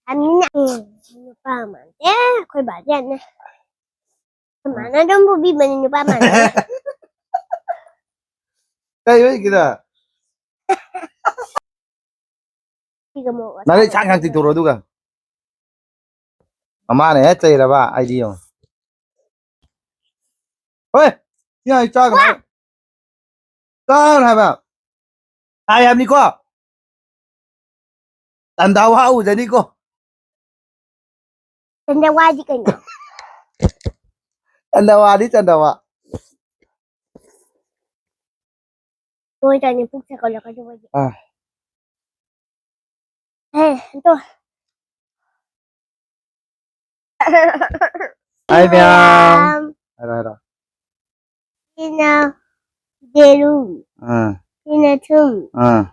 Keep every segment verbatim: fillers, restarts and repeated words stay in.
ꯑꯅꯤꯅ ꯎꯝ, ꯅꯨꯄꯥ ꯃꯥꯟꯗꯦ, ꯑꯩꯈꯣꯏ ꯕꯥꯗꯤ ꯌꯥꯝꯅ꯫ ꯑꯩꯈꯣꯏ ꯃꯥꯅ ꯑꯗꯨꯝ ꯐꯨꯕꯤꯕꯅꯤ, ꯅꯨꯄꯥ ꯃꯥꯟꯗꯦ꯫ ꯀꯩ ꯑꯣꯏꯒꯦꯗ? ꯁꯤꯒ ꯃꯣꯔꯣꯛ ꯅꯪ ꯑꯇꯥꯎꯕ ꯆꯥꯛ ꯉꯥꯛ ꯇꯤꯡꯊꯣꯔꯛꯑꯣ ꯑꯗꯨꯒ꯫ ꯃꯃꯥꯅ ꯍꯦꯛ ꯆꯩꯔꯕ ꯑꯩꯗꯤ ꯌꯦꯡꯉꯣ꯫ ꯍꯣꯏ, ꯁꯤ ꯑꯩ ꯆꯥꯒꯅꯨ ꯍꯥꯏꯕ꯫ ꯆꯥꯒꯅꯨ ꯍꯥꯏꯕ꯫ ꯇꯥꯏ ꯍꯥꯏꯕꯅꯤꯀꯣ꯫ ꯇꯟꯗꯥꯋꯥ ꯎꯖꯅꯤꯀꯣ꯫ ꯇꯟꯗꯥꯋꯥꯗꯤ ꯀꯩꯅꯣ? ꯇꯟꯗꯥꯋꯥꯗꯤ ꯇꯟꯗꯥꯋꯥ꯫ ꯂꯣꯏ ꯆꯥꯅꯤ, ꯄꯨꯛ ꯁꯥꯒꯠꯂꯛꯀꯗꯧꯕꯒꯤ꯫ ꯑꯥ꯫ ꯍꯦ, ꯑꯗꯣ꯫ ꯍꯥꯏ, ꯃꯌꯥꯝ꯫ ꯍꯥꯏꯔꯣ, ꯍꯥꯏꯔꯣ꯫ ꯁꯤꯅ ꯌꯦꯔꯨꯝ꯫ ꯑꯥ꯫ ꯁꯤꯅ ꯊꯨꯝ꯫ ꯑꯥ꯫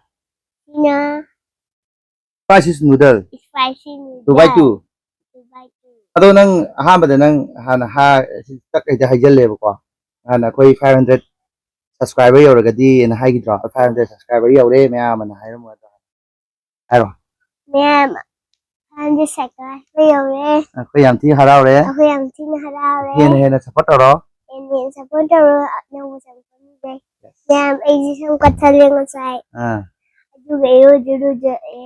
ꯁꯤꯅ Spicy noodle. Spicy noodle. Two by two. Two by two. ꯑꯗꯣ ꯅꯪ ꯑꯍꯥꯟꯕꯗ ꯅꯪ ꯍꯥꯟꯅ ꯍꯥ-, ꯁꯤ ꯇꯛ ꯍꯦꯛꯇ ꯍꯥꯏꯖꯜꯂꯦꯕꯀꯣ꯫ ꯍꯥꯟꯅ ꯑꯩꯈꯣꯏ five hundred subscriber ꯌꯧꯔꯒꯗꯤꯅ ꯍꯥꯏꯈꯤꯗ꯭ꯔꯣ? Five hundred subscriber ꯌꯧꯔꯦ ꯃꯌꯥꯝ ꯑꯅ ꯍꯥꯏꯔꯝꯃꯣ ꯑꯗꯣ꯫ ꯍꯥꯏꯔꯣ꯫ ꯃꯌꯥꯝ, five hundred subscriber ꯌꯧꯔꯦ꯫ ꯑꯩꯈꯣꯏ ꯌꯥꯝ ꯊꯤ ꯍꯔꯥꯎꯔꯦ꯫ ꯑꯩꯈꯣꯏ ꯌꯥꯝ ꯊꯤꯅ ꯍꯔꯥꯎꯔꯦ꯫ ꯍꯦꯟꯅ ꯍꯦꯟꯅ support ꯇꯧꯔꯣ꯫ ꯍꯦꯟꯅ ꯍꯦꯟꯅ support ꯇꯧꯔꯣ꯫ ꯅꯪꯕꯨ ꯌꯥꯝ ꯈꯪꯅꯤꯡꯉꯦ꯫ Yes. ꯃꯌꯥꯝ, ꯑꯩꯁꯦ ꯁꯝ ꯀꯛꯊꯠꯂꯦ ꯉꯁꯥꯏ꯫ ꯑꯥ꯫ ꯑꯗꯨꯒ ꯏꯔꯨꯁꯨ ꯂꯨꯖꯔꯦ꯫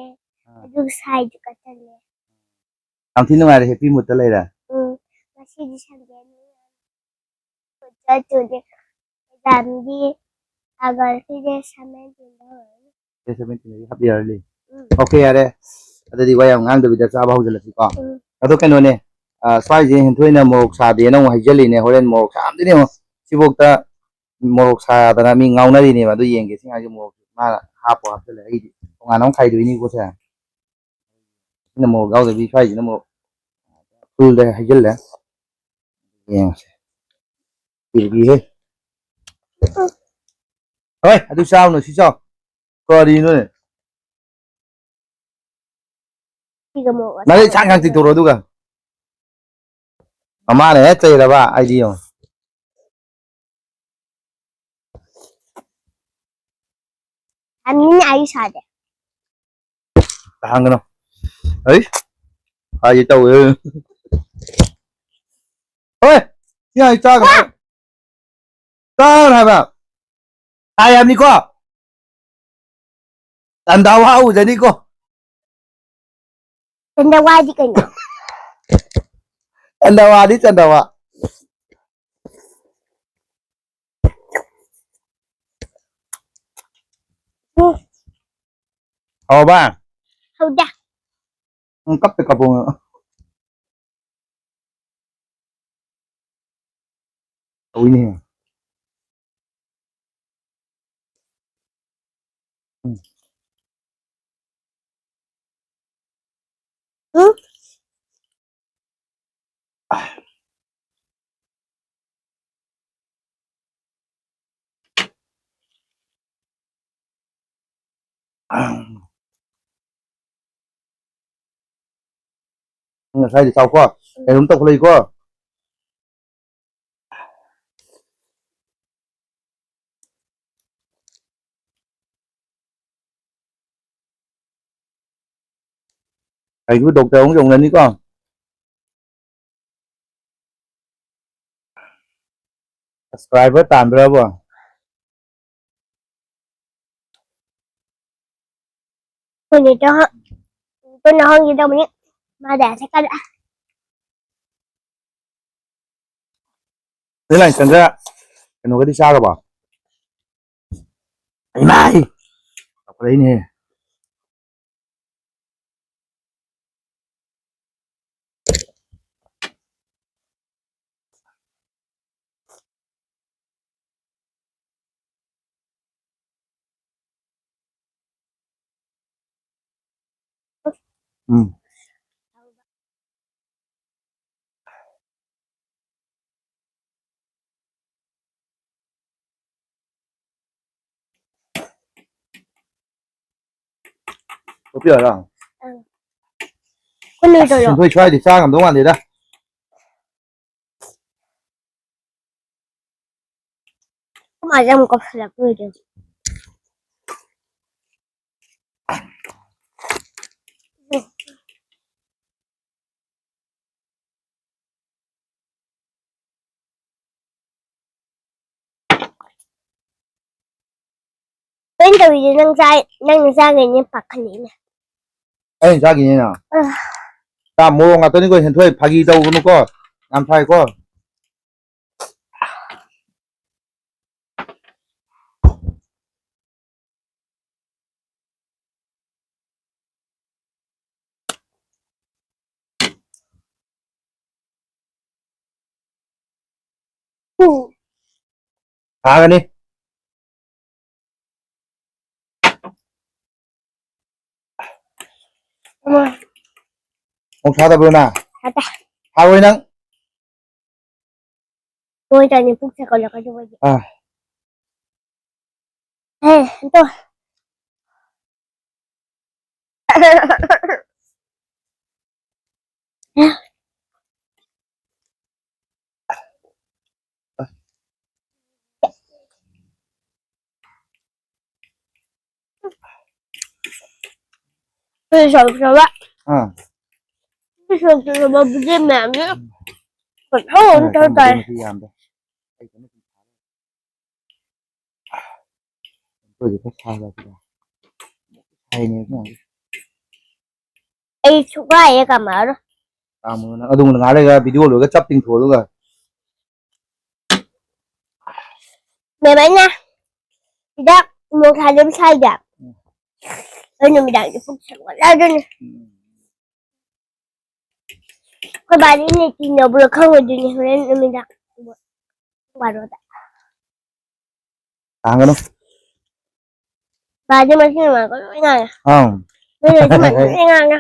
ꯑꯥ꯫ ꯑꯗꯨꯒ ꯁꯥꯏꯁꯨ ꯀꯛꯊꯠꯂꯦ꯫ ꯌꯥꯝ ꯊꯤ ꯅꯨꯡꯉꯥꯏꯔꯦ, happy mood ꯇ ꯂꯩꯔꯦ꯫ ꯎꯝ, ꯉꯁꯤꯗꯤ Sunday ꯅꯤ꯫ ꯆꯠꯇꯣꯏꯅꯦ꯫ Exam ꯗꯤ August ꯀꯤ date seventeen ꯗ ꯍꯧꯔꯅꯤ꯫ Date seventeen ꯗꯒꯤ half yearly꯫ ꯎꯝ꯫ Okay, ꯌꯥꯔꯦ꯫ ꯑꯗꯨꯗꯤ ꯋꯥ ꯌꯥꯝ ꯉꯥꯡꯗꯕꯤꯗ ꯆꯥꯕ ꯍꯧꯖꯤꯜꯂꯁꯤꯀꯣ꯫ ꯎꯝ꯫ ꯑꯗꯣ ꯀꯩꯅꯣꯅꯦ, ꯑ, ꯁ꯭ꯋꯥꯏꯁꯦ ꯍꯦꯟꯊꯣꯏꯅ ꯃꯣꯔꯣꯛ ꯁꯥꯗꯦꯅ ꯑꯃꯨꯛ ꯍꯩꯖꯜꯂꯤꯅꯦ꯫ ꯍꯣꯔꯦꯟ ꯃꯣꯔꯣꯛ ꯁꯥꯕꯗꯨꯅ ꯌꯦꯡꯉꯣ꯫ ꯁꯤꯐꯧꯇ ꯃꯣꯔꯣꯛ ꯁꯥꯗꯅ ꯃꯤ ꯉꯥꯎꯅꯔꯤꯅꯦꯕ꯫ ꯑꯗꯨ ꯌꯦꯡꯒꯦ ꯁꯤ ꯉꯥꯏꯁꯦ, ꯃꯣꯔꯣꯛ ꯃꯥꯅ ꯍꯥꯞꯄꯨ ꯍꯥꯞꯆꯜꯂꯦ꯫ ꯑꯩꯗꯤ ꯇꯣꯉꯥꯟꯅ ꯑꯃꯨꯛ ꯈꯥꯏꯗꯣꯏꯅꯤꯀꯣ ꯁꯦ꯫ ꯁꯤꯅ ꯃꯣꯔꯣꯛ ꯌꯥꯎꯗꯕꯤ, ꯁ꯭ꯋꯥꯏꯁꯤꯅ ꯃꯣꯔꯣꯛ full ꯗ ꯍꯩꯖꯤꯜꯂꯦ꯫ ꯌꯦꯡꯉꯁꯦ꯫ ꯄꯤꯔꯛꯏꯍꯦ꯫ ꯍꯣꯏ, ꯑꯗꯨ ꯆꯥꯎꯅꯨ, ꯁꯤ ꯆꯥꯎ꯫ ꯀꯔꯤꯅꯣꯅꯦ? ꯁꯤꯒ ꯃꯣꯔꯣꯛ ꯅꯪ ꯑꯇꯥꯎꯕ ꯆꯥꯛ ꯉꯥꯛ ꯇꯤꯡꯊꯣꯔꯛꯑꯣ ꯑꯗꯨꯒ꯫ ꯃꯃꯥꯅ ꯍꯦꯛ ꯆꯩꯔꯕ ꯑꯩꯗꯤ ꯌꯦꯡꯉꯣ꯫ ꯑꯅꯤꯅ ꯑꯩ ꯁꯥꯗꯦ꯫ ꯇꯥꯍꯟꯒꯅꯨ꯫ ꯑꯩ꯫ ꯍꯥꯏꯒꯦ ꯇꯧꯋꯦ꯫ ꯍꯣꯏ, ꯁꯤ ꯍꯥꯏ ꯆꯥꯒꯅꯨ꯫ ꯆꯥꯒꯅꯨ ꯍꯥꯏꯕ꯫ ꯍꯥꯏ ꯍꯥꯏꯕꯅꯤꯀꯣ꯫ ꯇꯟꯗꯥꯋꯥ ꯎꯖꯅꯤꯀꯣ꯫ ꯇꯟꯗꯥꯋꯥꯗꯤ ꯀꯩꯅꯣ? ꯇꯟꯗꯥꯋꯥꯗꯤ ꯇꯟꯗꯥꯋꯥ꯫ ꯎꯝ꯫ ꯍꯥꯎꯕ? ꯍꯥꯎꯗꯦ꯫ ꯎꯝ, ꯀꯞꯇ ꯀꯞꯄꯣ꯫ ꯇꯧꯏꯅꯦ꯫ ꯎꯝ꯫ ꯎꯝ? ꯉꯁꯥꯏꯗꯤ ꯆꯥꯎꯀꯣ꯫ ꯀꯩꯅꯣꯝ ꯇꯧꯈꯠꯂꯛꯏꯀꯣ꯫ ꯑꯩꯁꯨ ꯗꯣꯛꯇꯔ ꯑꯃꯨꯛ ꯌꯧꯅꯅꯤꯀꯣ꯫ ꯁꯕꯁꯀ꯭ꯔꯥꯏꯕꯔ ꯇꯥꯟꯕ꯭ꯔꯕꯣ? ꯑꯩꯈꯣꯏ ꯅꯦꯇꯣ ꯍ-, ꯅꯦꯇꯣꯅ ꯍꯪꯈꯤꯗꯧꯕꯅꯤ꯫ ꯃꯥꯗꯤ ꯑꯁꯦ ꯀꯜꯂꯦ꯫ ꯅꯣꯏ ꯂꯥꯏꯟ ꯆꯪꯗ ꯀꯩꯅꯣꯒꯗꯤ ꯆꯥꯈ꯭ꯔꯕꯣ? ꯏꯃꯥꯏ! ꯆꯥꯎꯈꯠꯂꯛꯏꯅꯦꯍꯦ꯫ ꯎꯝ꯫ ꯀꯣꯄꯤ ꯍꯥꯏꯔꯣ? ꯑꯪ꯫ ꯀꯨꯟꯍꯨꯝꯗꯣꯏꯔꯣ? ꯑꯁ, ꯁꯦꯟꯊꯣꯏ ꯁ꯭ꯋꯥꯏꯗꯤ ꯆꯥ ꯉꯝꯗꯧ ꯃꯥꯟꯗꯦꯗ꯫ ꯑꯩꯈꯣꯏ ꯃꯥꯁꯦ ꯑꯃꯨꯛ ꯀꯧꯁꯜꯂꯛꯇꯣꯏꯅꯦ꯫ ꯇꯧꯔꯤꯁꯦ ꯅꯪ ꯆꯥ-, ꯅꯪꯅ ꯆꯥꯈꯩꯅꯦ ꯄꯥꯈꯠꯂꯤꯅꯦ꯫ ꯑꯩꯅ ꯆꯥꯈꯤꯅꯤꯅ꯫ ꯑ꯫ ꯆꯥ ꯃꯣꯔꯣꯛ ꯉꯥꯛꯇꯅꯤꯀꯣ, ꯍꯦꯟꯊꯣꯏ, ꯐꯥꯒꯤ ꯇꯧꯒꯅꯨꯀꯣ꯫ ꯌꯥꯝ ꯁꯥꯏꯀꯣ꯫ ꯎꯝ꯫ ꯊꯥꯒꯅꯤ꯫ ꯎꯝ꯫ ꯑꯃꯨꯛ ꯊꯥꯗꯕ꯭ꯔꯣ ꯅꯪ? ꯊꯥꯗꯦ꯫ ꯊꯥꯔꯣꯏ ꯅꯪ꯫ ꯂꯣꯏꯗ꯭ꯔꯗꯤ ꯄꯨꯛ ꯁꯥꯒꯠꯂꯛꯀꯗꯧꯕ ꯑꯩꯗꯤ꯫ ꯑꯥ꯫ ꯑꯦ, ꯑꯗꯣ꯫ ꯑꯩꯈꯣꯏ ꯁꯧ ꯁꯧꯕ꯫ ꯑꯥ꯫ ꯑꯩꯈꯣꯏ ꯁꯧ ꯁꯧꯕ ꯕꯨꯗꯤ ꯃꯌꯥꯝꯁꯦ ꯐꯖꯅ ꯑꯃ ꯇꯧ ꯇꯥꯔꯦ꯫ ꯑꯩꯈꯣꯏꯁꯨ ꯈꯔ ꯊꯥꯕ ꯍꯥꯏꯕ꯫ ꯍꯥꯏꯅꯦ ꯑꯗꯨꯅ꯫ ꯑꯩ ꯁꯨꯛꯌꯥ ꯍꯦꯛ ꯀꯥꯝꯃꯛꯑꯔꯣꯏ꯫ ꯀꯥꯝꯃꯨꯅꯨ ꯅꯪ꯫ ꯑꯗꯨꯝ ꯉꯥꯏꯍꯥꯛ ꯂꯩꯔꯒ video ꯂꯣꯏꯔꯒ ꯆꯞ ꯇꯤꯡꯊꯣꯛꯑꯣ ꯑꯗꯨꯒ꯫ ꯃꯦꯝ, ꯑꯩꯅ ꯍꯤꯗꯥꯛ ꯃꯣꯔꯣꯛ ꯊꯥꯗꯕꯤ ꯁꯥꯏꯗ꯫ ꯎꯝ꯫ ꯑꯩ ꯅꯨꯃꯤꯗꯥꯡꯗꯤ ꯄꯨꯛ ꯁꯧꯒꯠꯂꯗꯣꯏꯅꯤ꯫ ꯎꯝ꯫ ꯑꯩꯈꯣꯏ ꯕꯥꯗꯤ ꯅꯤꯇꯤ ꯅꯕꯨꯔ ꯈꯪꯉꯣꯏꯗꯣꯏꯅꯤ ꯍꯣꯔꯦꯟ ꯅꯨꯃꯤꯗꯥꯡ꯫ ꯄꯨꯡ ꯕꯥꯔꯣꯗ꯫ ꯍꯥꯡꯒꯅꯨ꯫ ꯕꯥꯗꯤ ꯃꯁꯤ ꯅꯨꯡꯉꯥꯏꯀꯣ ꯂꯣꯏ ꯉꯥꯡꯉꯦ꯫ ꯑꯪ꯫ ꯅꯣꯏ ꯃꯁꯤ ꯅꯨꯡꯉꯥꯏ ꯂꯣꯏ ꯉꯥꯡꯉꯦ꯫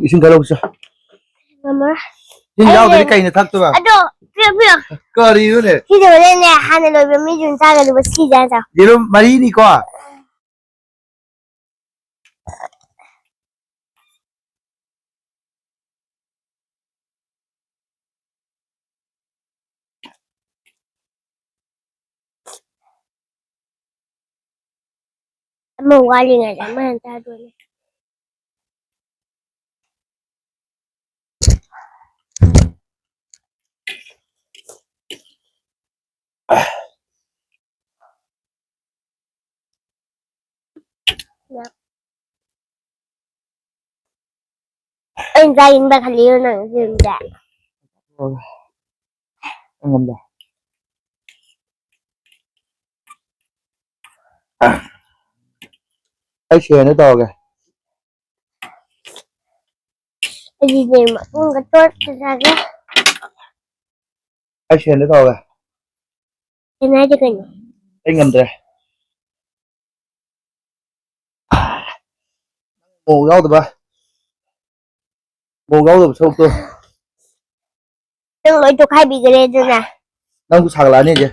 ꯏꯁꯤꯡ ꯈꯔ ꯂꯧꯁꯤ꯫ ꯉꯝꯃꯔꯣꯏ꯫ ꯏꯁꯤꯡ ꯌꯥꯎꯗ꯭ꯔꯗꯤ ꯑꯩ ꯀꯩꯅ ꯊꯛꯇꯣꯏꯕ? ꯑꯗꯣ, ꯄꯤꯌꯣ, ꯄꯤꯌꯣ꯫ ꯀꯔꯤꯅꯣꯅꯦ? ꯁꯤꯗꯤ ꯍꯣꯔꯦꯟꯅꯦ, ꯍꯥꯟꯅ ꯂꯣꯏꯕ ꯃꯤꯗꯨꯅ ꯆꯥꯒꯗꯕ ꯁꯤꯁꯦ ꯍꯥꯟꯅ ꯆꯥꯎ꯫ ꯌꯦꯔꯨꯝ ꯃꯔꯤꯅꯤꯀꯣ? ꯑꯃ ꯋꯥꯠꯂꯤꯉꯩꯗ ꯑꯃ ꯍꯥꯟꯅ ꯆꯥꯗꯣꯏꯅꯦ꯫ ꯑꯩꯅ ꯆꯥꯅꯤꯡꯕ ꯈꯜꯂꯤꯔꯣ ꯅꯪ ꯌꯨꯝꯗ? ꯑꯣ꯫ ꯑꯩ ꯉꯝꯗꯦ꯫ ꯑꯩ ꯁꯦꯟꯗ ꯇꯧꯔꯒꯦ꯫ ꯑꯩꯗꯤ ꯌꯦꯟ ꯃꯇꯣꯡꯒ ꯇꯣꯠꯀ ꯆꯥꯒꯦ꯫ ꯑꯩ ꯁꯦꯟꯗ ꯇꯧꯔꯒꯦ꯫ ꯁꯦꯟ ꯍꯥꯏꯗꯤ ꯀꯩꯅꯣ? ꯑꯩ ꯉꯝꯗ꯭ꯔꯦ꯫ ꯃꯣꯔꯣꯛ ꯌꯥꯎꯗꯕ꯫ ꯃꯣꯔꯣꯛ ꯌꯥꯎꯗꯕ ꯁꯔꯨꯛꯇꯣ꯫ ꯅꯪ ꯂꯣꯏ ꯇꯣꯈꯥꯏꯕꯤꯈ꯭ꯔꯦ ꯑꯗꯨꯅ꯫ ꯅꯪꯁꯨ ꯁꯥꯒꯠꯂꯛꯑꯅꯤ ꯏꯆꯦ꯫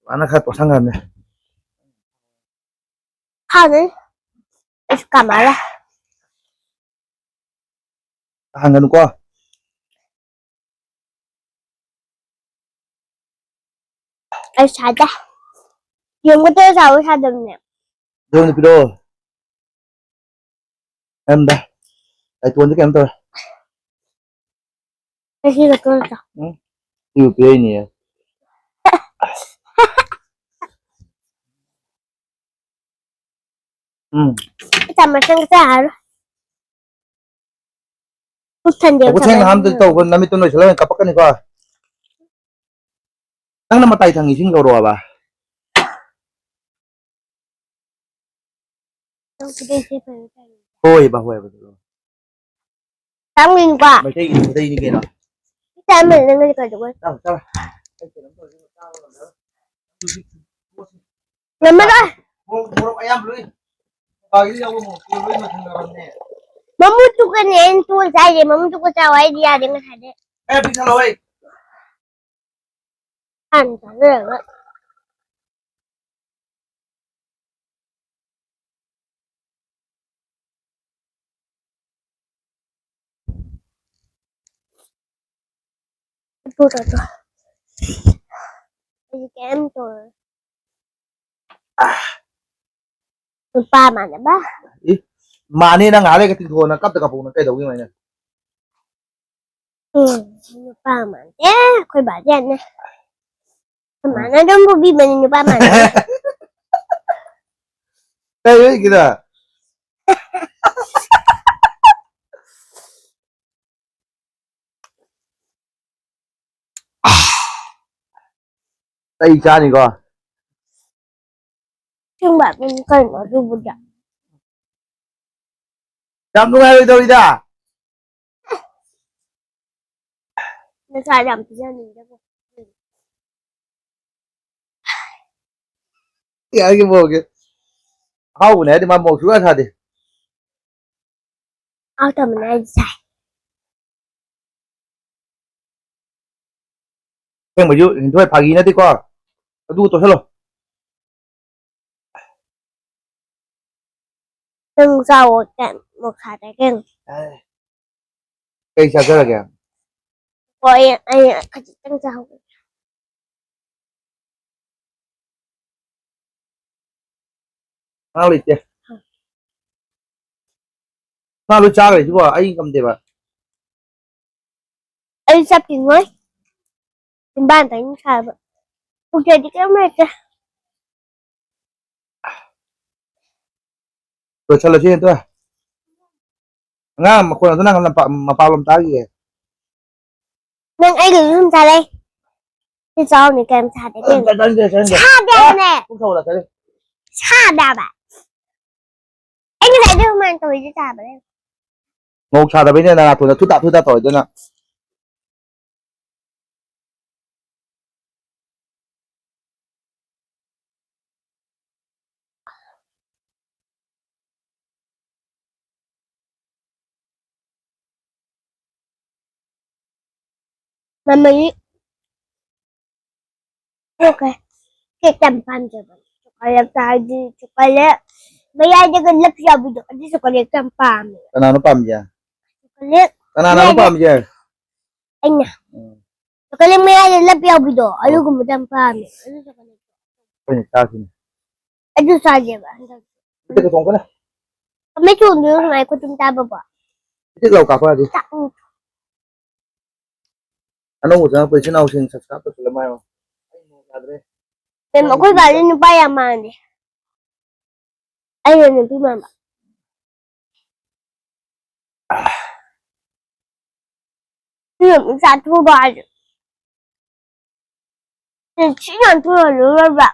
ꯃꯥꯅ ꯈꯔ ꯇꯣꯠꯁꯟꯈ꯭ꯔꯕꯅꯦ꯫ ꯈꯥꯎꯗꯅꯤ꯫ ꯑꯩꯁꯨ ꯀꯥꯝꯃꯛꯑꯔꯣꯏ꯫ ꯍꯪꯒꯅꯨꯀꯣ꯫ ꯑꯩ ꯁꯥꯗꯦ꯫ ꯌꯦꯔꯨꯝꯒ ꯇꯣꯠꯂ ꯆꯥꯕ ꯁꯥꯗꯕꯅꯦ꯫ ꯑꯗꯨ ꯑꯣꯏꯅ ꯄꯤꯔꯛꯑꯣ꯫ ꯅꯝꯗ꯫ ꯂꯥꯏꯇꯣꯟꯁꯦ ꯀꯩꯅꯣꯝ ꯇꯧꯔꯦ꯫ ꯉꯁꯤꯒ ꯇꯣꯠꯂ ꯆꯥꯎ꯫ ꯎꯝ? ꯁꯤꯕꯨ ꯄꯤꯔꯛꯏꯅꯦ꯫ ꯎꯝ꯫ ꯆꯥꯃꯁ ꯑꯃ ꯆꯥꯔꯣ꯫ ꯄꯨꯛ ꯊꯟꯗꯦꯕ ꯈꯨꯠꯁꯦꯡꯅ ꯆꯥꯃꯁ ꯍꯥꯝꯗꯗꯤ ꯑꯃ꯫ ꯇꯧꯕ, ꯅꯃꯤꯠꯇꯨ ꯅꯣꯏꯁꯤꯜꯂꯒ ꯀꯞꯄꯛꯀꯅꯤꯀꯣ꯫ ꯅꯪꯅ ꯃꯇꯥꯏ ꯊꯪꯉꯤ ꯏꯁꯤꯡ ꯂꯧꯔꯛꯑꯣꯕ꯫ ꯍꯣꯏꯕ, ꯍꯣꯏꯕ꯫ ꯆꯥꯃꯤꯟꯀꯣ꯫ ꯃꯩꯇꯩꯒꯤ ꯈꯨꯗꯩꯅꯤ ꯀꯩꯅꯣ꯫ ꯆꯥꯃꯤꯟ ꯅꯪꯒꯗꯤ ꯀꯩꯗꯧꯕ? ꯆꯥꯔꯣ, ꯆꯥꯔꯣ꯫ ꯉꯝꯃꯔꯣꯏ꯫ ꯃꯣꯔꯣꯛ, ꯃꯣꯔꯣꯛ ꯑꯌꯥꯝꯕ ꯂꯣꯏ ꯄꯥꯒꯤꯗ ꯌꯥꯎꯕ ꯃꯣꯔꯣꯛꯇꯨ ꯂꯣꯏ ꯃꯊꯪ ꯂꯧꯔꯝꯅꯦ꯫ ꯃꯃꯨꯠꯇꯨꯒꯅꯦ ꯑꯩꯅ ꯇꯣꯠꯂ ꯆꯥꯏꯁꯦ, ꯃꯃꯨꯠꯇꯨꯒ ꯆꯥꯎ ꯍꯥꯏꯗꯤ ꯌꯥꯗꯦ ꯉꯁꯥꯏꯗꯩ꯫ ꯑꯦ, ꯄꯤꯛ ꯊꯜꯂꯣ, ꯍꯩ꯫ ꯍꯥꯟꯅ ꯆꯥꯖꯔꯒ꯫ ꯑꯗꯨ ꯇꯧꯗ꯭ꯔꯣ? ꯑꯩꯗꯤ ꯀꯩꯝ ꯇꯧꯔꯣꯏ꯫ ꯅꯨꯄꯥ ꯃꯥꯟꯅꯕ꯫ ꯏ, ꯃꯥꯅꯤ, ꯅꯪ ꯉꯥꯏꯍꯥꯛ ꯂꯩꯒ ꯇꯤꯡꯊꯣꯛꯑꯣ, ꯅꯪ ꯀꯞꯇ ꯀꯞꯄꯛꯑꯣ, ꯅꯪ ꯀꯩꯗꯧꯒꯦ ꯍꯥꯏꯅ? ꯎꯝ, ꯅꯨꯄꯥ ꯃꯥꯟꯗꯦ, ꯑꯩꯈꯣꯏ ꯕꯥꯗꯤ ꯌꯥꯅꯤ꯫ ꯑꯩꯈꯣꯏ ꯃꯥꯅ ꯑꯗꯨꯝ ꯄꯣꯕꯤꯕꯅꯤ, ꯅꯨꯄꯥ ꯃꯥꯟꯗꯦ꯫ ꯀꯩ ꯍꯥꯏꯒꯦꯗ? ꯑꯩ ꯆꯥꯅꯤꯀꯣ꯫ ꯑꯁꯦꯡꯕ, ꯅꯪ ꯀꯩꯅꯣ ꯑꯗꯨꯕꯨꯗꯤ? ꯌꯥꯝ ꯅꯨꯡꯉꯥꯏꯔꯣꯏꯗꯧꯔꯤꯗ꯫ ꯅꯁꯥ ꯌꯥꯝ ꯄꯤꯖꯅꯤꯡꯗꯕ꯫ ꯌꯥꯔꯒꯦ ꯃꯣꯔꯣꯛꯁꯦ꯫ ꯑꯍꯥꯎꯕꯅꯦ ꯍꯥꯏꯗꯤ ꯃꯥ ꯃꯣꯔꯣꯛ ꯁꯨꯡꯁꯥ ꯁꯥꯗꯦ꯫ ꯍꯥꯎꯇꯕꯅꯦ ꯍꯥꯏꯗꯤ ꯁꯥꯏ꯫ ꯑꯁꯦꯡꯕꯩꯁꯨ ꯂꯤꯟꯊꯣꯏ ꯐꯥꯒꯤ ꯅꯠꯇꯦꯀꯣ꯫ ꯑꯗꯨ ꯇꯣꯠꯁꯜꯂꯣ꯫ ꯅꯪ ꯆꯥꯎꯋꯣ, ꯀꯩꯝ ꯃꯣꯔꯣꯛ ꯁꯥꯗꯦ ꯀꯩꯅꯣ꯫ ꯑꯦ꯫ ꯀꯩ ꯆꯥꯖꯔꯒꯦ? ꯍꯣꯏ, ꯑꯩ ꯈꯖꯤꯛꯇꯪ ꯆꯥꯍꯧꯒꯦ꯫ ꯉꯥ ꯂꯩꯇꯦ꯫ ꯉꯥ ꯂꯣꯏ ꯆꯥꯈ꯭ꯔꯦ ꯁꯤꯕꯣ, ꯑꯩ ꯉꯝꯗꯦꯕ꯫ ꯑꯩ ꯆꯠꯈꯤꯉꯣꯏ꯫ ꯆꯤꯝꯕꯥꯟꯗ ꯑꯩꯅ ꯁꯥꯕ꯫ ꯄꯨꯛꯇꯗꯤ ꯀꯩꯝ ꯂꯩꯇꯦ꯫ ꯂꯣꯏꯁꯜꯂꯁꯤ ꯑꯗꯣ꯫ ꯑꯉꯥꯡ ꯃꯈꯣꯟ ꯑꯗꯨ ꯅꯪ ꯂꯝꯄꯥꯛ, ꯃꯄꯥꯟꯂꯣꯝ ꯇꯥꯈꯤꯌꯦ꯫ ꯅꯪ ꯑꯩꯒ ꯌꯨꯝ ꯆꯠꯂꯦ꯫ ꯁꯤ ꯆꯥꯎꯅꯤ ꯀꯩꯝ ꯁꯥꯗꯦ ꯀꯩꯅꯣ꯫ ꯆꯠ-, ꯆꯠꯅꯤꯡꯗꯦ, ꯆꯠꯅꯤꯡꯗꯦ꯫ ꯁꯥꯗꯦ ꯑꯦ, ꯍꯥꯏꯕꯅꯦ꯫ ꯄꯨꯛ ꯁꯧꯒꯠꯂꯛꯀꯅꯤ꯫ ꯁꯥꯗꯦ ꯍꯥꯏꯕ꯫ ꯑꯩ ꯉꯁꯥꯏꯗꯩ ꯍꯨꯃꯥꯡ ꯁꯧꯔꯤꯁꯦ ꯁꯥꯕꯅꯦ꯫ ꯃꯣꯔꯣꯛ ꯁꯥꯗꯕꯩꯅꯦ ꯅꯅꯥꯇꯣꯟꯗ ꯊꯨꯗꯥ ꯊꯨꯗꯥ ꯇꯧꯔꯤꯗꯨꯅ꯫ ꯃꯃꯩ ꯀꯦꯛ ꯌꯥꯝ ꯄꯥꯝꯖꯕꯅꯦ꯫ ꯆꯣꯀꯣꯂꯦꯠ ꯆꯥꯔꯗꯤ ꯆꯣꯀꯣꯂꯦꯠ ꯃꯌꯥꯏꯗꯒ ꯂꯞ ꯌꯥꯎꯕꯤꯗꯣ, ꯑꯗꯨ ꯆꯣꯀꯣꯂꯦꯠꯇꯣ ꯌꯥꯝ ꯄꯥꯝꯃꯦ꯫ ꯀꯅꯥꯅꯣ ꯄꯥꯝꯃꯤꯁꯦ? ꯆꯣꯀꯣꯂꯦꯠ ꯀꯅꯥꯅꯣ ꯃꯌꯥꯏꯗ ꯄꯥꯝꯃꯤꯁꯦ? ꯑꯩꯅ꯫ ꯎꯝ꯫ ꯆꯣꯀꯣꯂꯦꯠ ꯃꯌꯥꯏꯗ ꯂꯞ ꯌꯥꯎꯕꯤꯗꯣ, ꯑꯣ꯫ ꯑꯗꯨꯒꯨꯝꯕꯗꯣ ꯌꯥꯝ ꯄꯥꯝꯃꯦ꯫ ꯑꯗꯨ ꯆꯣꯀꯣꯂꯦꯠꯇꯣ꯫ ꯑꯩꯈꯣꯏꯅ ꯆꯥꯁꯤꯅꯦ꯫ ꯑꯗꯨ ꯆꯥꯁꯦꯕ ꯍꯟꯗꯛ꯫ ꯏꯇꯦꯛ ꯇꯧꯊꯣꯛꯀꯅꯤ꯫ ꯀꯃꯥꯏ ꯊꯣꯡꯗꯣꯏꯅꯣ ꯁꯨꯃꯥꯏ ꯈꯨꯠꯇꯨꯝ ꯆꯥꯕꯕꯣ? ꯏꯇꯦꯛ ꯂꯥꯎ ꯀꯥꯞꯄꯛꯑꯗꯤ꯫ ꯆꯥꯛ-, ꯎꯝ꯫ ꯑꯅꯧꯕ ꯆꯪꯉꯛꯄ ꯏꯆꯤꯟ ꯏꯅꯥꯎꯁꯤꯡ subscribe ꯇꯧꯁꯤꯜꯂꯝꯃꯣ ꯍꯥꯏꯌꯣ꯫ ꯑꯩ ꯃꯣꯔꯣꯛ ꯆꯥꯗ꯭ꯔꯦ꯫ ꯃꯦꯝ, ꯑꯩꯈꯣꯏ ꯕꯥꯗꯤ ꯅꯨꯄꯥ ꯌꯥꯝ ꯃꯥꯟꯗꯦ꯫ ꯑꯩꯅ ꯅꯨꯄꯤ ꯃꯥꯟꯕ꯫ ꯁꯤ ꯃꯦꯝ ꯆꯥꯊꯣꯛꯑꯕ ꯍꯥꯏꯁꯦ? ꯁꯤ ꯌꯥꯝ ꯊꯨꯍꯜꯂꯨꯔꯕ?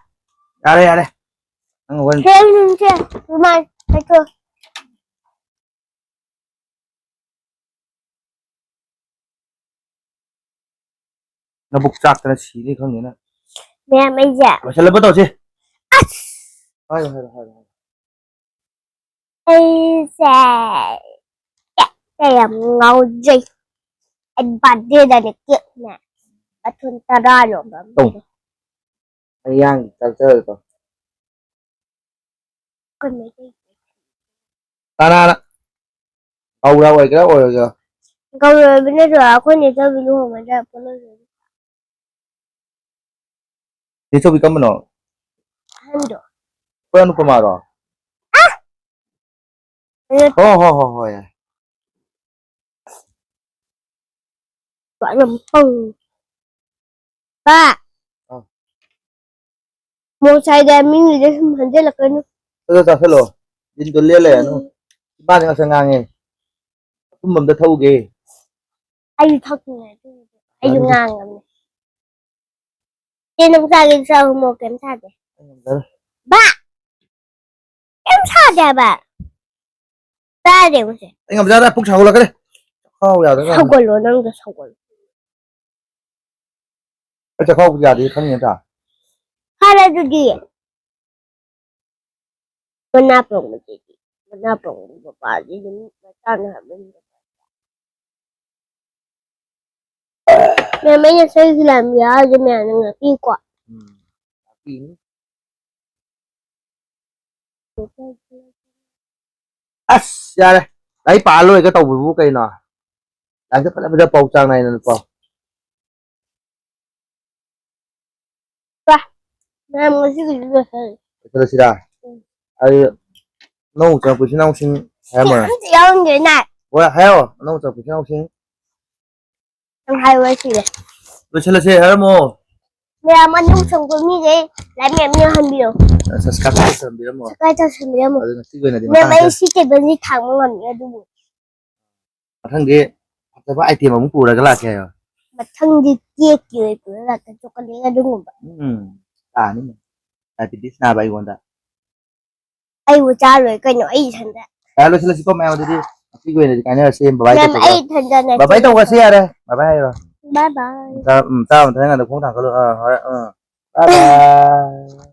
ꯌꯥꯔꯦ, ꯌꯥꯔꯦ꯫ ꯅꯪ ꯍꯣꯔꯦꯟ ꯁꯦꯝꯁꯦ꯫ ꯑꯗꯨꯃꯥꯏꯅ ꯍꯥꯏꯊꯣꯛ꯫ ꯅꯕꯨꯛ ꯆꯥꯛꯇꯅ ꯁꯤꯅꯤ ꯈꯪꯗꯦꯅ꯫ ꯃꯌꯥꯝ ꯑꯩꯁꯦ꯫ ꯂꯣꯏꯁꯤꯜꯂꯕ ꯇꯧꯁꯤ꯫ ꯑꯁ! ꯍꯥꯏꯔꯣ, ꯍꯥꯏꯔꯣ, ꯍꯥꯏꯔꯣ, ꯍꯥꯏꯔꯣ꯫ ꯑꯩꯁꯦ ꯀꯦꯛꯇ ꯌꯥꯝ ꯉꯥꯎꯖꯩ꯫ ꯑꯩ ꯕꯥꯔꯗꯦꯗꯅꯦ ꯀꯦꯛꯅꯦ ꯃꯊꯣꯟ ꯇꯔꯥ ꯌꯣꯟꯕ ꯑꯃ ꯇꯧ꯫ ꯂꯩꯔꯦ꯫ ꯑꯩ ꯌꯥꯡ ꯆꯥꯛꯆꯔꯦꯀꯣ꯫ ꯑꯩꯈꯣꯏ ꯃꯩꯇꯩ ꯀꯅꯥꯅ? ꯒꯧꯔ ꯑꯣꯏꯒꯦꯔꯥ ꯑꯣꯏꯔꯣꯏꯒꯦꯔꯥ꯫ ꯒꯧꯔ ꯑꯣꯏꯕ ꯅꯠꯇ꯭ꯔꯣ? ꯑꯩꯈꯣꯏ ꯅꯦꯆꯧꯕꯤ ꯂꯨꯍꯣꯡꯕꯗ ꯄꯣꯠꯂꯣꯏ ꯂꯣꯏ ꯅꯦꯆꯧꯕꯤ ꯀꯝꯕꯅꯣ? ꯑꯍꯟꯗꯣ꯫ ꯑꯩꯈꯣꯏ ꯑꯅꯨꯄꯃꯥꯔꯣ? ꯑꯦ! ꯍꯣ, ꯍꯣ, ꯍꯣ, ꯍꯣꯏ, ꯌꯥꯏ꯫ ꯄꯥꯛ ꯌꯥꯝ ꯄꯪꯉꯤ꯫ ꯄꯥ! ꯑꯥ꯫ ꯃꯣꯛ ꯁꯥꯏꯗ ꯃꯤꯉꯩꯗ ꯁꯨꯝ ꯍꯟꯖꯜꯂꯛꯀꯅꯨ꯫ ꯑꯗꯣ ꯆꯥꯁꯤꯜꯂꯣ꯫ ꯗꯤꯟꯗꯣ ꯂꯦꯜ ꯂꯩꯔꯅꯨ꯫ ꯏꯃꯥꯅ ꯉꯁꯥꯏ ꯉꯥꯡꯉꯦ꯫ ꯑꯄꯨꯝꯕ ꯑꯝꯇ ꯊꯛꯎꯒꯦ꯫ ꯑꯩꯁꯨ ꯊꯛꯇꯣꯏꯅꯦ ꯑꯗꯨꯕꯨꯗꯤ꯫ ꯑꯩꯁꯨ ꯌꯥꯅꯤꯗ꯫ ꯉꯥꯡꯉꯕꯅꯦ꯫ ꯆꯦ ꯅꯪ ꯆꯥꯒꯦ ꯆꯥꯎ ꯃꯣꯛ ꯀꯩꯝ ꯁꯥꯗꯦ꯫ ꯑꯩ ꯉꯝꯖꯔꯣꯏ꯫ ꯕꯥ! ꯀꯩꯝ ꯁꯥꯗꯦ ꯍꯥꯏꯕ꯫ ꯆꯥꯗꯦ ꯃꯁꯦ꯫ ꯑꯩ ꯉꯝꯖꯔꯣꯏ, ꯄꯨꯛ ꯁꯥꯒꯠꯂꯛꯀꯅꯤ꯫ ꯆꯈꯥꯎ ꯌꯥꯗ꯭ꯔꯀꯥꯟꯗ꯫ ꯁꯧꯒꯠꯂꯣ ꯅꯪꯗꯣ ꯁꯧꯒꯠꯂꯣ꯫ ꯑꯩ ꯆꯈꯥꯎ ꯌꯥꯗꯦ ꯈꯪꯉꯤ ꯅꯠꯇ꯭ꯔꯥ? ꯐꯔꯦ ꯑꯗꯨꯗꯤ꯫ ꯃꯅꯥ ꯄꯪꯕꯁꯤꯗꯤ꯫ ꯃꯅꯥ ꯄꯪꯕ ꯕꯕꯥꯁꯤꯗꯤ ꯃꯤ ꯃꯆꯥꯅ ꯍꯥꯏꯕ ꯏꯟꯗꯕ꯫ ꯃꯦꯝ ꯑꯩꯅ ꯁꯣꯏꯈꯤ ꯂꯥꯟꯕ ꯌꯥꯎꯔꯗꯤ ꯃꯌꯥꯝꯅ ꯉꯥꯛꯄꯤꯀꯣ꯫ ꯎꯝ꯫ ꯇꯥꯛꯄꯤꯅꯤ꯫ ꯑꯁ ꯌꯥꯔꯦ꯫ ꯂꯥꯏꯔꯤꯛ ꯄꯥ ꯂꯣꯏꯔꯒ ꯇꯧꯕꯕꯨ ꯀꯩꯅꯣ? ꯂꯥꯏꯔꯤꯛꯇ ꯐꯖ ꯐꯖ ꯄꯥꯎ ꯆꯥꯡ ꯅꯥꯏꯅ ꯄꯥꯎ꯫ ꯃꯦꯝ ꯉꯁꯤꯒꯤꯗꯤ ꯂꯣꯏꯁꯜꯂꯦ꯫ ꯂꯣꯏꯁꯜꯂꯁꯤꯔꯥ? ꯎꯝ꯫ ꯑꯩ ꯑꯅꯧꯕ ꯆꯪꯉꯛꯄ ꯏꯆꯤꯟ ꯏꯅꯥꯎꯁꯤꯡ ꯍꯥꯏꯔꯝꯃꯣꯔꯥ? ꯑꯝꯇ ꯌꯥꯎꯔꯝꯗꯦꯅ꯫ ꯍꯣꯏ ꯍꯥꯏꯌꯣ, ꯑꯅꯧꯕ ꯆꯪꯉꯛꯄ ꯏꯆꯤꯟ ꯏꯅꯥꯎꯁꯤꯡ꯫ ꯅꯪ ꯍꯥꯏꯌꯨ ꯁꯤꯔꯦ꯫ ꯂꯣꯏꯁꯜꯂꯁꯦ ꯍꯥꯏꯔꯝꯃꯣ꯫ ꯃꯌꯥꯝ ꯑꯅꯧꯕ ꯆꯪꯉꯛꯄ ꯃꯤꯈꯩ ꯂꯥꯏꯛ ꯃꯌꯥꯝ ꯌꯥꯝꯍꯟꯕꯤꯌꯣ꯫ ꯁꯕꯁꯀ꯭ꯔꯥꯏꯕ ꯇꯧꯁꯟꯕꯤꯔꯝꯃꯣ꯫ ꯁꯕꯁꯀ꯭ꯔꯥꯏꯕ ꯇꯧꯁꯟꯕꯤꯔꯝꯃꯣ꯫ ꯑꯗꯨ ꯉꯁꯤꯒꯤ ꯑꯣꯏꯅꯗꯤ ꯃꯦꯝ ꯑꯩ ꯃꯇꯥꯡꯁꯦ꯫ ꯁꯤ ꯇꯦꯕꯜꯁꯤ ꯊꯥꯡꯕ ꯉꯝꯃꯤ ꯑꯗꯨꯕꯨ꯫ ꯃꯊꯪꯗꯤ ꯐꯖꯕ ꯑꯥꯏꯇꯦꯝ ꯑꯃꯨꯛ ꯄꯨꯔꯒ ꯂꯥꯛꯀꯦ ꯍꯥꯏꯌꯣ꯫ ꯃꯊꯪꯗꯤ ꯀꯦꯛꯀꯤ ꯑꯣꯏ ꯄꯨꯔ ꯂꯥꯛꯀꯦ, ꯆꯣꯀꯣꯂꯦꯠ ꯑꯗꯨꯒꯨꯝꯕ꯫ ꯎꯝ ꯇꯥꯅꯤ꯫ ꯗꯥꯏꯕꯤꯇꯤꯁ ꯅꯥꯕ ꯑꯩꯉꯣꯟꯗ꯫ ꯑꯩꯕꯨ ꯆꯥꯔꯣꯏ ꯀꯩꯅꯣ, ꯑꯩ ꯏꯊꯟꯗ꯫ ꯌꯥꯔꯦ, ꯂꯣꯏꯁꯤꯜꯂꯁꯤꯀꯣ ꯃꯌꯥꯝ꯫ ꯑꯗꯨꯗꯤ ꯉꯁꯤꯒꯤ ꯑꯣꯏꯅꯗꯤ ꯀꯥꯏꯅꯔꯁꯦ꯫ ꯕꯕꯥꯏ ꯃꯦꯝ, ꯇꯧꯊꯣꯛꯑꯣ꯫ ꯑꯩ ꯏꯊꯟꯗꯅꯦ꯫ ꯕꯕꯥꯏ ꯇꯧꯕꯁꯦ ꯌꯥꯔꯦ꯫ ꯕꯕꯥꯏ ꯍꯥꯏꯔꯣ꯫ ꯕꯥꯏ ꯕꯥꯏ꯫ ꯆꯥ- ꯎꯝ, ꯆꯥꯕ ꯃꯊꯪ ꯉꯥꯏꯗ ꯈꯣꯡ ꯊꯥꯡꯒꯠꯂꯣ꯫ ꯑꯥ, ꯍꯣꯏ, ꯑꯥ꯫ ꯕꯥꯏ ꯕꯥꯏ꯫